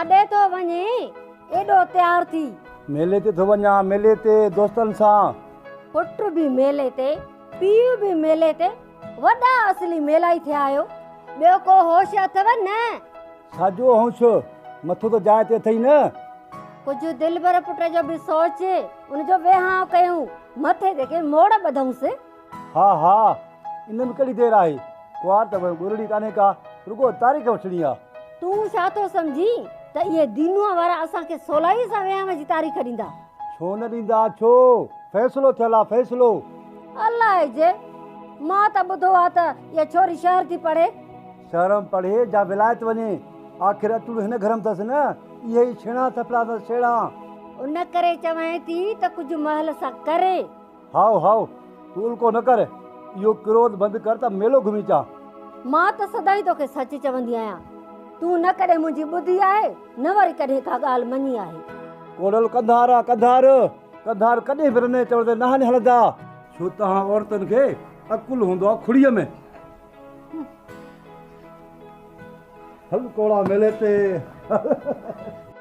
ڪاڏي ٿو وڃين ايڏو تيار ٿي؟ ميلي تي ٿو وڃان، ميلي تي دوستن سان. پٽ به ميلي تي، پيء به ميلي تي، وڏا اصلي ميلائي ٿيا آهيو. ٻيو ڪو هوش اٿئو نه؟ ڇا جو هوش؟ مٿو ته جاء تي اٿئي نه. ڪجهه دلبر پٽ جو به سوچ، ان جو ويهانء ڪيون، مٿي تي ڪي موڙ ٻڌئونس. ها ها، ان ۾ ڪهڙي دير آهي؟ ڪنوار ته ڳرڙي ڪانهي ڪا، رڳو تاريخ وٺڻي آ. تون ڇا ٿو سمجهين ته اهي دينوء وارا اسان کي سولائيء سان ويهانء جي تاريخ ڏيندا؟ ڇو نه ڏيندا، ڇو؟ فيصلو ٿيل آ، فيصلو. الائجي، مان ته ٻڌو آ ته اها ڇوري شهر ٿي پڙهي. شهر ۾ پڙهي جا ولايت وڃي، آخر اچڻو هن گهر ۾ اٿس نه، اهي ئي ڇيڻا ٿڦلا اٿس، ڇيڻا. ان ڪري چوانء ٿي ته ڪجهه مهل سان ڪري. هائو هائو، تون الڪو نه ڪر، اهو ڪروڌ بند ڪر ته ميلو گهمي اچان. مان ته سدائين توکي سچ چوندي آهيان، تون نه ڪڏهن منهنجي ٻڌي آهي، نه وري ڪڏهن ڪا ڳالهه مڃي آهي. ڪوڙل ڪنڌار آ ڪنڌار، ڪنڌار ڪڏهن به رني چوڻ تي ناهن هلندا. ڇو توهان عورتن کي عقل هوندو آ کڙيء ۾. هل ڪوڙا ميلي تي هل.